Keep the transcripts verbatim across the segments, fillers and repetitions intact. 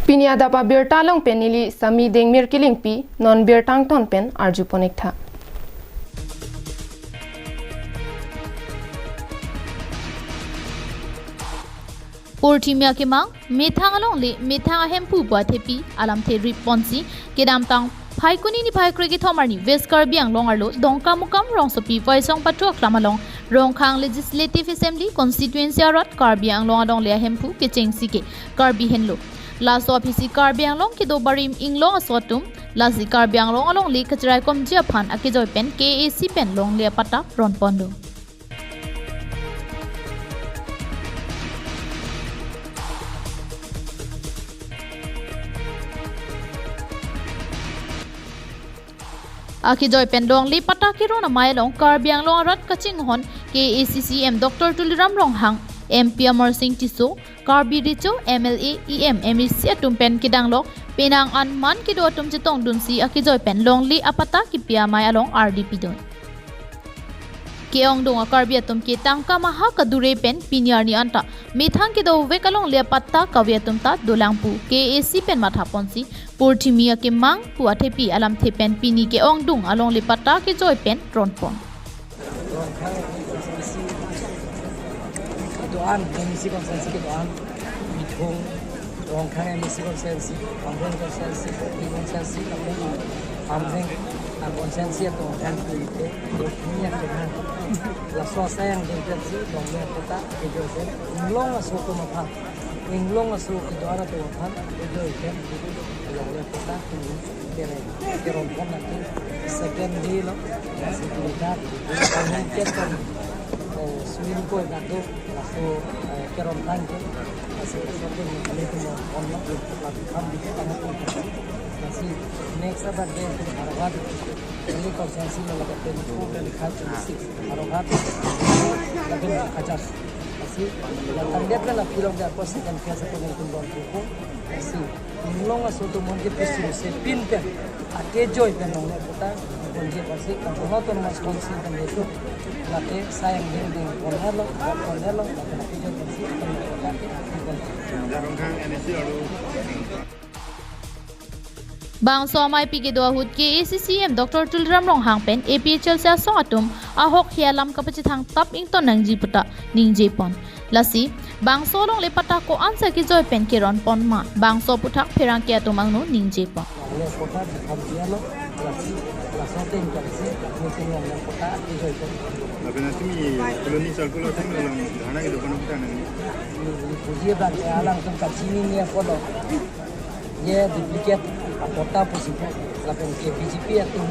Pini adap abirta along pen neli Sami Dengmir Kilingpi, non birta angton pen arju pon ik tha. Purthimi akemang, methang alongle, methang ahemphu pu athepi alamthe rip ponsi, kedamtang Phaikuni niphai krekethom arni West Karbi Anglong arlo Dongkamukam rongsopi Waisong Pathu Aklam along Rongkhang Legislative Assembly Constituency arat Karbi Anglong alongle ahemphu kechengsi ke Karbi henlo. Laso aphisi Karbi Anglong kedo barim inglong aso atum, lasi Karbi Anglong alongle kachiraikomji aphan akejoi pen K A A C pen longle apatta ron ponlo. Akejoi pen longle patta keron amei along Karbi Anglong arat kachinghon K A A C C M Doctor Tuliram Ronghang, M P Amarsing Tisso, Karbi Recho M L A, E M, M A C atum pen kedanglok penang an man kedo atum chetongdunsi akejoi pen longle apatta kepi amei along ardi pidun. Ke-ongdung a-Karbi atum ke tangka maha kadure pen pini arni anta methang kedovek alongle apatta kave atum ta dolang pu K A A C pen matha ponsi purthimi akemang pu athepi alamthe pen pini ke-ongdung alongle patta kejoi pen ron pon. Rongkhang M A C constituency kedo-an, M A C constituency kedo-an, Bithung, Rongkhang M A C constituency, Hamren constituency, Kuki constituency, lapen Hamren, ah, constituency atum aphan pu ite, Rongkhang ya kedo-an. Laso asai angdeng pensi, longle apatta kejoi pen, inglong aso atum aphan, inglong aso kedo-an atum aphan, kejoi pen, longle apatta, kere, keron pon lagi. Second day lo, lasi kita, communicate kan, eh, swimming pool kan tu, laso, eh, keron tang ke, lasi second day kali tu mo on lo, lasi kam di kita mo tu, lasi next Saturday tu Howraghat, ini konsensi lo lagi twenty-four, twenty-five, twenty-six, Howraghat, lagi Khajar, lasi, la tangdet la pilong dia ko second phase ko nang tu bon tu ko, lasi. Inglong aso atum aphan ke pisu se pin pen, akejoi pen longle apatta ponji apotsi, Karbi Anglong Autonomous Council pen itu, lake asai angdeng pon helo, pon helo, lake akejoi pensi, longle apatta ke, pon. Bangso amei pi kedo ahut K A A C C M Doctor Tuliram Ronghang pen A P H L C asong atum ahok he alam kapachethang tap ington nangji puta ningje pon. Lasi, bangso longle patta ko-ansi kejoi pen keron pon ma, bangso aphuthak pherangke atum angno ningje pon. Longle apatta dikham dia lo, lasi, laso ateng kan si, mungkin longle apatta kejoi pon. Lapen nanti mi colony circle ateng lo lang, dharna kedo pon kita nang. Puji bang, ya lang tum kachini ni apa lo. Ye duplicate apatta pusi pu, lapen ke B J P atum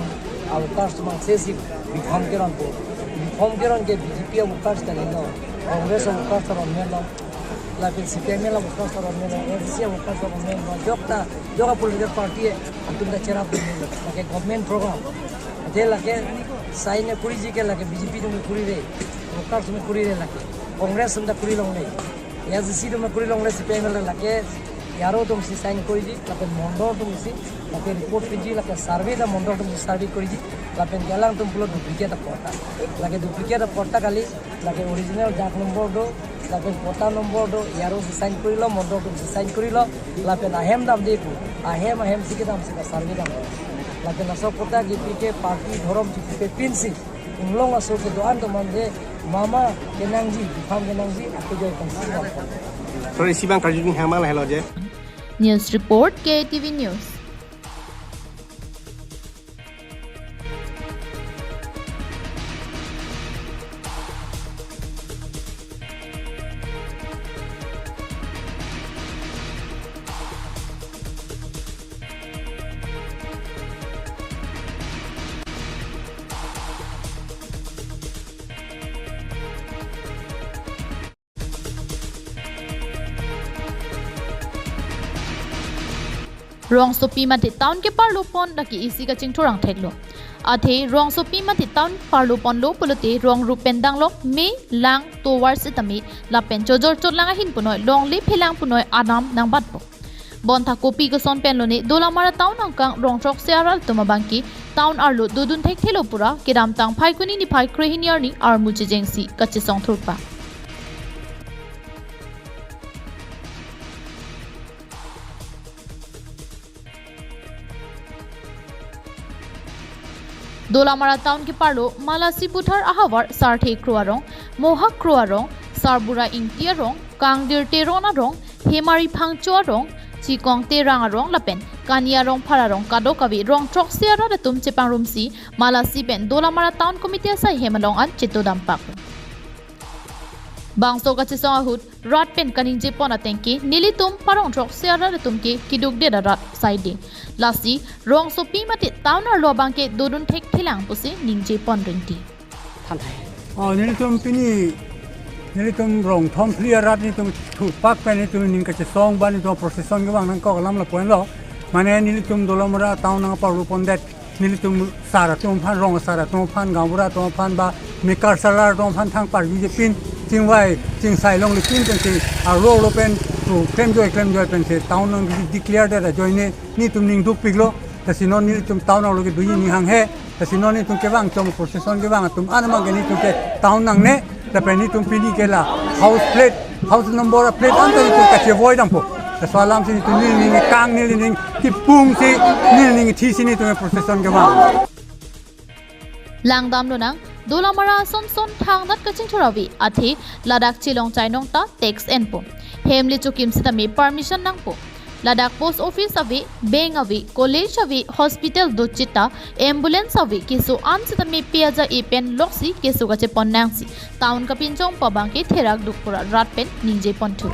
a-workers atum angse si bipham keron pu. Bipham keron ke B J P a-workers kalilo, Congress a-workers aron melo, lapen C P I M L a-workers aron melo, F C a-workers aron melo, jok ta, jok a-political party atum ta cherap melo, lake government program. Ate lake sign kuriji ke lake B J P atum kurire, workers atum kurire lake, Congress atum ta kuri longle. A I C C atum kuri longle, C P I M L lake, A R O atum si sign kuriji, lapen mondol atum si, lake report piji, lake survey ta mondol atum si survey kuriji, lapen ke alang atum pulo duplicate apatta. Lake duplicate apatta kali, lake original dag number do, lapen patta number do, A R O si sign kurilo, mondol atum si sign kurilo, lapen ahem damde pu, ahem ahem si kedam si ka survey dam. Lapen laso patta kipi ke party dhorom chipupe pinsi. Inglong aso kedo-an atum aphan je mama kenangji, bipham kenangji, akejoi pensi. Sorry, isi abang karju ni hama lahelo je. News report, K T V News. Rongsopi mate town keparlo pon lake isi kachingthur angthek lo. Athe rongsopi mate town parlo ponlo pulote rong rup pen danglok me lang tovar sitame lapen chojor chotlang ahin punoi longle phelang punoi anam nangbatpo. Bonta kopi koson pen lone Dolamara town angkang rong throksi arat atum abangke town arlo dodun thekthelo pura kedamtang Phaikuni niphai krehini arni armu chejengsi kachesong thurpa. Dolamara town keparlo Malasi Puthar ahavar Sarthe Kro arong, Mohak Kro arong, Sarbura Ingti arong, Kangdir Teron arong, Hemari Phangcho arong, Chikong Terang arong lapen Kania Rongphar arong kadokave rong throksi arat atum chepangrumsi Malasi pen Dolamara Town Committee asai hem along an chetodampak. Bangso kachesong ahut rat pen kaningjepon ateng ke nelitum parong throksi arat atum ke keduk det arat saide. Lasi rongsopi mate town arlo abang ke dodun thekthelang pusi ningjepon ringti. Thanthai. Oh, nelitum pini, nelitum rong thom phli arat nelitum thurpak pen nelitum ning kachesong ba nelitum procession kevang nangkok alam lapu-an lo. Mane nelitum Dolamara town nangparlopon det. Nelitum sar atum aphan, rong sar atum aphan, gaonbura atum aphan ba mekar salar atum aphan thang parju jepin, chingvai chingsai longle pin pensi arlo arlo pen pu klemjoi klemjoi pensi town nang declare det ajoine nelitum ning dukpiklo. Lasi non nelitum town arlo kedunji ning hanghe. Lasi non nelitum kevang chom procession kevang atum an abang ke nelitum ke town nangne. Lapen nelitum pini ke la house plate, house number plate anta nelitum kachevoi dampo. Laso alamsi nelitum nelining kang nelining kipungsi nelining thisi nelitum procession kevang. Langdam lonang, Dolamara asonson thangnath kachingthur ave athe ladak chelong chainong ta tax enpo. Hem le chokim sitame permission nangpo. Ladak post office ave, bank ave, college ave, hospital do chita, ambulance ave, keso an sitame pe aja-e pen loksi keso kachepon nangsi town kapinchong pu abang ke therak duk pura rat pen ningjeponthu.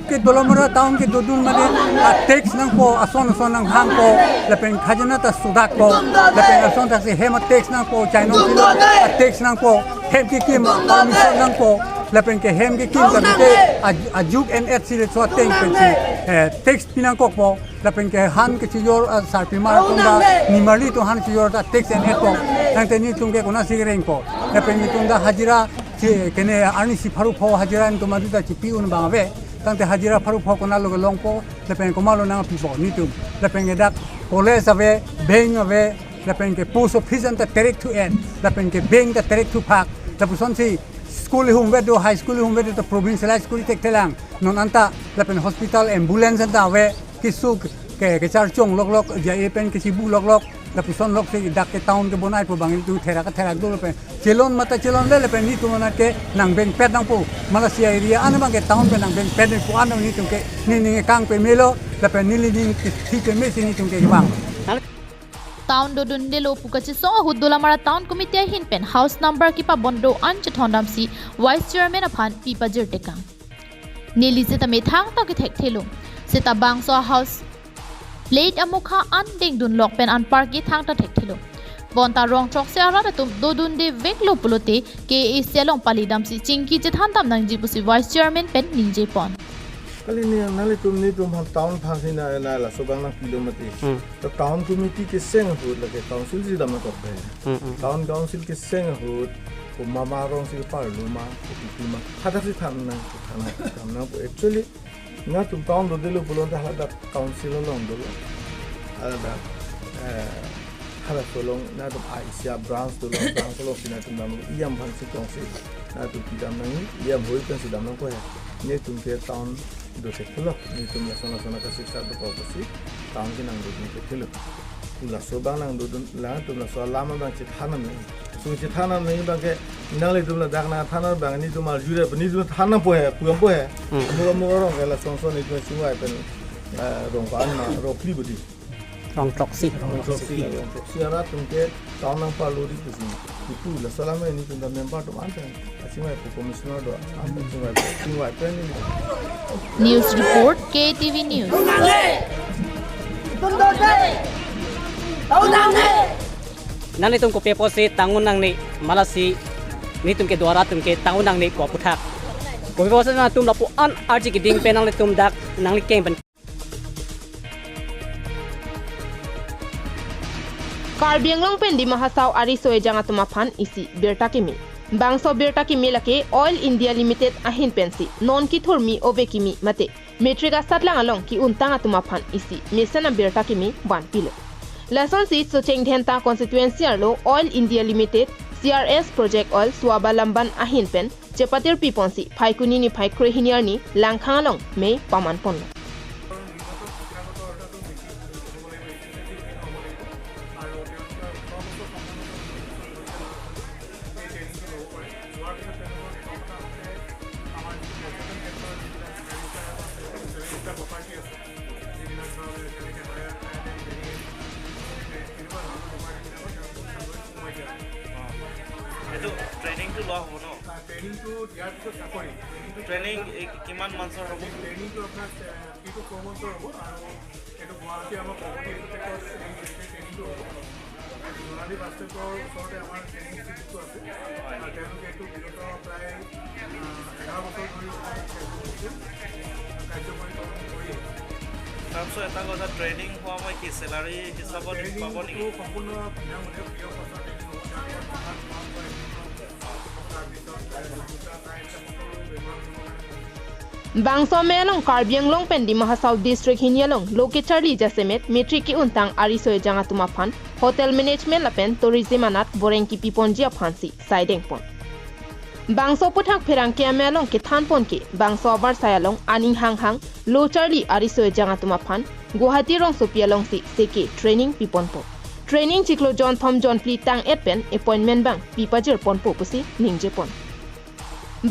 Ke Dolamara town ke dodun mate a tax nangpo, ason ason nanghangpo, lapen khajana ta sudakpo, lapen ason ta si hem a tax nangpo, chainong kilo a tax nangpo, hem kekim a permission nangpo, lapen ke hem kekim ta bite a, ajuk N H C le so ateng pensi, eh, tax pinangkokpo, lapen ke han kachijor, ah, sarpimar atum ta nimarli atum han chijor ta tax enpo. Tangte nelitum ke konatsi rengpo. Lapen nelitum ta hajira si kene arnisi pharo pho hajira nelitum adu ta chipi un abang ave. Tangte hajira pharo pho konatlo kelongpo, lapen komatlo nangpipo nelitum. Lapen ke dak college ave, bank ave, lapen ke post office anta terek thu en, lapen ke bank ta terek thu phak, lapusonsi school hum ve do, high school hum ve do, ta provincialized school thekthelang. Non anta lapen hospital, ambulance anta ave, keso ke, kecharchong loklok, ja-e pen kechibu loklok, lapuson loksi dak ke town kebonai pu abang nelitum therak therak dolo pen. Chelon mate chelonle lapen nelitum anat ke nangbengpet nangpo. Malasi area an abang ke town pen nangbengpet pu an nelitum ke nening kang pemelo, lapen nelining thi pemesi nelitum ke kevang. Town dodundelo pu kachesong ahut Dolamara Town Committee ahin pen house number kepabon do an chethondamsi Vice Chairman aphan pi pajirtekang. Neli sitame thangta kethekthelo. Sita bangso house plate amokha an dengdunlok pen anparke thangta thekthelo. Bonta rong throksi arat atum dodunde veklo pulote K A A C along palidamsi chingki chethandam nangji pusi Vice Chairman pen ningjepon. Kali ni nanglitum nelitum aphan town aphansi na, na laso abang nangpilo mati. Hmm. To town committee keseng ahut lake council si dam nangkok pen. Hmm, hmm. Town council keseng ahut, ko mama rong si parlo ma, ko pipi ma. Hadak si than nang, than nang, than nang. Actually, nangtum town dodelo pulote haladak council along dolo. Haladak, eh, halaso along nangtum A I C A branch dolo, branch alongsi nangtum dam, E M aphansi tongsi nangtum pidam nang, E M hoi pensi dam nangpo he. Nelitum ke town dothekthelo, nelitum lason lason akasik sar dokok pusi town ke nangdodunthekthelo. Pu laso abang nangdodun, nangtum laso alam abang chethan nang. Sung chethan nang abang ke nanglitum ladak nangthan abang nelitum arjure, nelitum than nangpo he, pu nangpo he. Hmm. Amur amur arong ke lason son nelitum chingvai pen, eh, rong ko-an ma, rong phli budi. Rong throksi. Rong throksi, rong throksi arat atum ke town nangparlo di pusi. Ipu laso alam nelitum ta member atum anta. Achingvai pu commissioner do, anta chingvai pu, chingvai pen ni. News report, K T V News. Nanglitum kopi apotsi tang-un nangne, malasi nelitum ke Dolamara atum ke tang-un nangne pu aputhak. Kopi apotsi nangtum lapu-an arje keding pen nanglitum dak nangli keng pen. Karbi Anglong pen Dima Hasao ariso ejang atum aphan isi birta kimi. Bangso birta kimi lake Oil India Limited ahin pensi non kithurmi ove kimi mate matric asatlang along ki-untang atum aphan isi mesen abirta kimi vanpilo. Lasonsi Socheng Dhenta constituency arlo Oil India Limited C R S Project Oil Swabalamban ahin pen chepatir piponsi Phaikuni niphai kre hini arni Langkhang along mei pamanponlo. লোৱা হ'ব ন? ট্ৰেইনিংটো দিয়াৰ পিছত চাকৰি, ট্ৰেইনিংটো ট্ৰেইনিং, এ, কিমান মান্থছৰ হ'ব? ট্ৰেইনিংটো আপোনাৰ, এ, থ্ৰী টু ফ'ৰ মান্থছৰ হ'ব আৰু এইটো গুৱাহাটী আমাৰ প্ৰগতি ইনষ্টিটিউটত এই ট্ৰেইনিংটো হ'ব। জোনালী বাছ ষ্টেণ্ডৰ ওচৰতে আমাৰ ট্ৰেইনিং ইনষ্টিটিউটটো আছে। আৰু তেওঁলোকে এইটো বিগত প্ৰায়, আহ, এঘাৰ বছৰ ধৰি কাৰ্যকৰী কৰি আছে। তাৰপিছত এটা কথা, ট্ৰেইনিং হোৱা মই কি চেলাৰী হিচাপত পাব নেকি? ট্ৰেইনিংটো সম্পূৰ্ণ বিনামূলীয়া, ফ্ৰী অফ কষ্ট ট্ৰেইনিং হ'ব। Bangso amei along Karbi Anglong pen Dima Hasao district hini along lo kecharli jasemet matric ke-untang ariso ejang atum aphan hotel management lapen tourism anat boreng kipi ponji aphansi saideng pon. Bangso aphuthak pherangke amei along kethan pon ke bangso avarsai along aning hanghang lo charli ariso ejang atum aphan Guwahati rongsopi alongsi seke training pi ponpo. Training chiklo jonthom jonphli tang-et pen appointment bang pi pajir ponpo pusi ningje pon.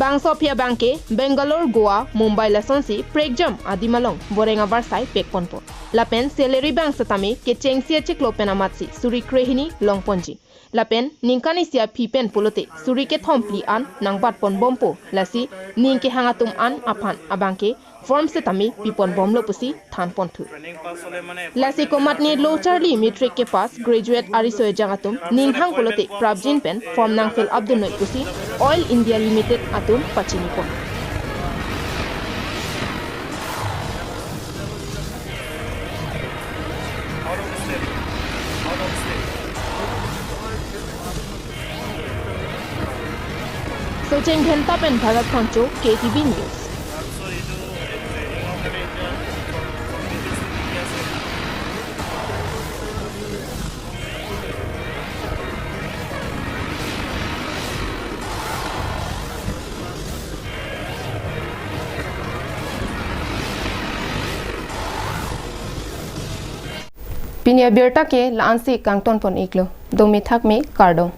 Bangso aphi abangke Bangalore, Goa, Mumbai lasonsi prekjam adim along boreng avarsai pek ponpo. Lapen salary bang setame kechengsi achiklo pen amatsi suri krehini long ponji. Lapen ningkan isi aphi pen pulote suri kethom phli an nangbat pon bompo, lasi ning kehang atum an aphan abangke form setame pi pon bomlo pusi than ponthu. Lasi komatne lo charli matric ke pass, graduate ariso ejang atum ning hang pulote prapjin pen form nang fill up dunnoi pusi Oil India Limited atum pachini pon. Socheng Dhenta pen Bharat Phangcho, K T V News. Pini abirta ke la-ansi kangton pon iklo. Dome thakme, kardom.